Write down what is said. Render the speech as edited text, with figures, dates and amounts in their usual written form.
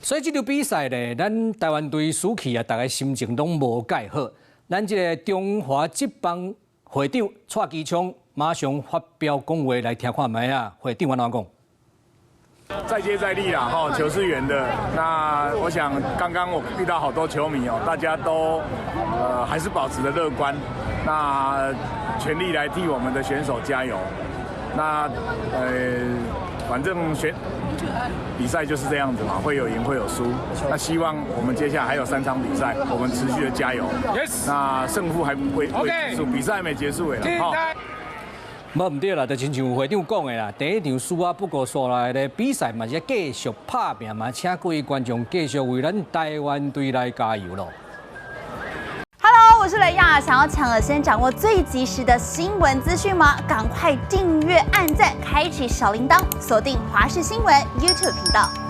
所以這場比賽咧，咱台灣隊輸去啊，大家心情攏無蓋好。咱這个中華職棒會長蔡其昌馬上發表講話來聽看覓啊，會長按怎講？再接再厲啦，哈，球是圓的。那我想剛剛我遇到好多球迷哦，大家都還是保持著樂觀，那全力來替我們的選手加油。那反正選比賽就是這樣子嘛，會有贏會有輸。那希望我們接下來還有三場比賽，我們持續的加油。 Yes。那勝負還未未結束，比賽還沒結束誒。好。無毋對啦，就親像會長講的啦，第一場輸啊，不過紲來的比賽嘛是繼續拍拚嘛，請各位觀眾繼續為咱台灣隊來加油咯。 Hello，我是雷亞，想要搶先掌握最及時的新聞資訊嗎？趕快訂閱、按讚、開啟小鈴鐺，鎖定華視新聞 YouTube 頻道。